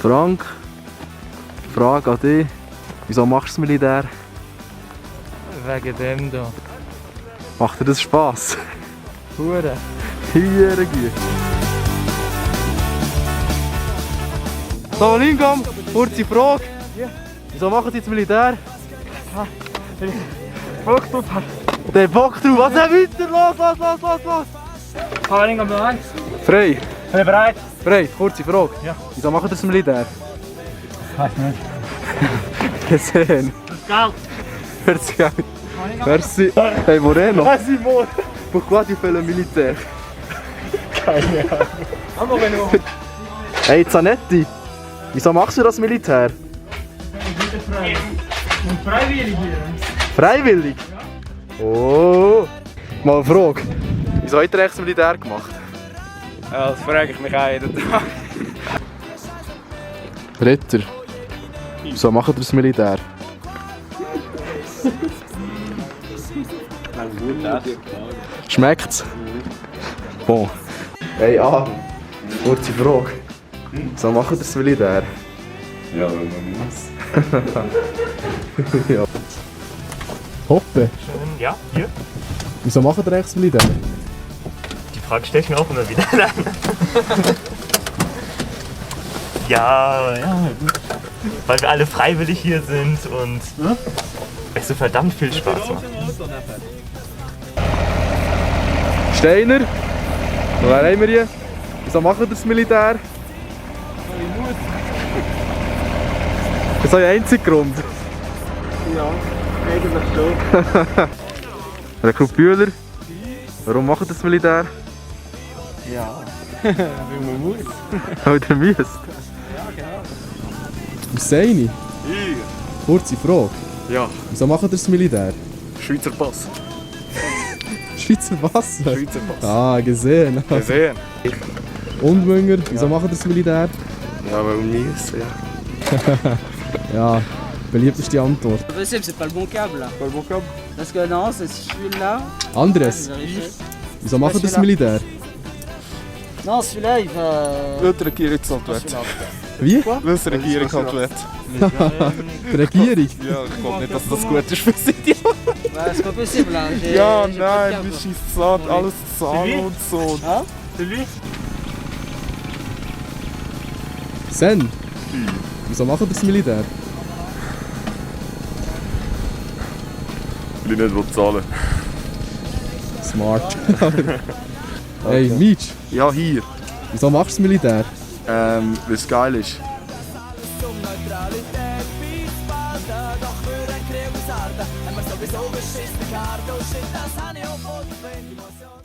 Frank, Frage an dich. Wieso machst du das Militär? Wegen dem da. Macht dir das Spass? Hure. Hier gut. So, Lingam, kurze Frage. Wieso machen Sie das Militär? Bock drauf. Der Bock drauf. Was ist weiter? Los. Fahrring bereit? Frei. Bereit? Frei, kurze Frage. Ja. Wieso machen Sie das Militär? Weiß nicht. Gesehen. Geld. Merci. Merci. Hey Moreno. Merci, Mo. Pourquoi tu fais le militaire? Keine Ahnung. Aber wenn du... Hey Zanetti, wieso machst du das Militär? Und freiwillig hier. Freiwillig? Oh! Mal eine Frage. Wieso habt ihr eigentlich das Militär gemacht? Ja, das frage ich mich auch jeden Tag. Ritter, wieso macht ihr das Militär? Schmeckt's? Bon. Hey kurze Frage. Wieso macht ihr das Militär? Ja, wenn man muss. Ja. Hoppe, Ja, hier. wieso macht ihr eigentlich das Militär? Die Frage stelle ich mir auch immer wieder. ja, gut. Weil wir alle freiwillig hier sind und es so verdammt viel Spaß macht. Steiner, wer haben wir hier? Wieso macht ihr das Militär? Das ist ein einziger Grund. Ja, eigentlich schon. Rekrut Bühler, warum macht ihr das Militär? Ja, weil man muss. Weil ihr müsst. Ja, genau. Husseini, kurze Frage. Ja, Wieso macht ihr das Militär? Schweizer Pass. Schweizer Wasser? Schweizer Pass. Ah, gesehen. Gesehen? Und Münger, wieso macht ihr das Militär? Ja, weil wir müssen, ja. Ja, beliebteste Antwort. Possible, c'est pas le bon câble là. Pas le bon câble? Parce que non, c'est celui-là. Andres, wieso macht ihr das Militär? Non, celui-là il va. Weil die Regierung es halt will. Wie? Weil es die Regierung halt will. Die Regierung? Ja, ich glaube nicht, dass das gut ist für sie. Bah, c'est pas possible là. Ja, j'ai pas de nein, câble. wir schießen Saat, alles zusammen und so. Hein? Celui? Sen, wieso macht ihr das Militär? Weil ich nicht zahlen. Smart. Hey, Mitch, Ja, hier. wieso machst du das Militär? Weil es geil ist. Zum Neutralität wie Sparta, doch für ein Krieg aus Arda haben wir sowieso beschissen Karte. Oh shit, das habe ich auch voll, wenn die Emotion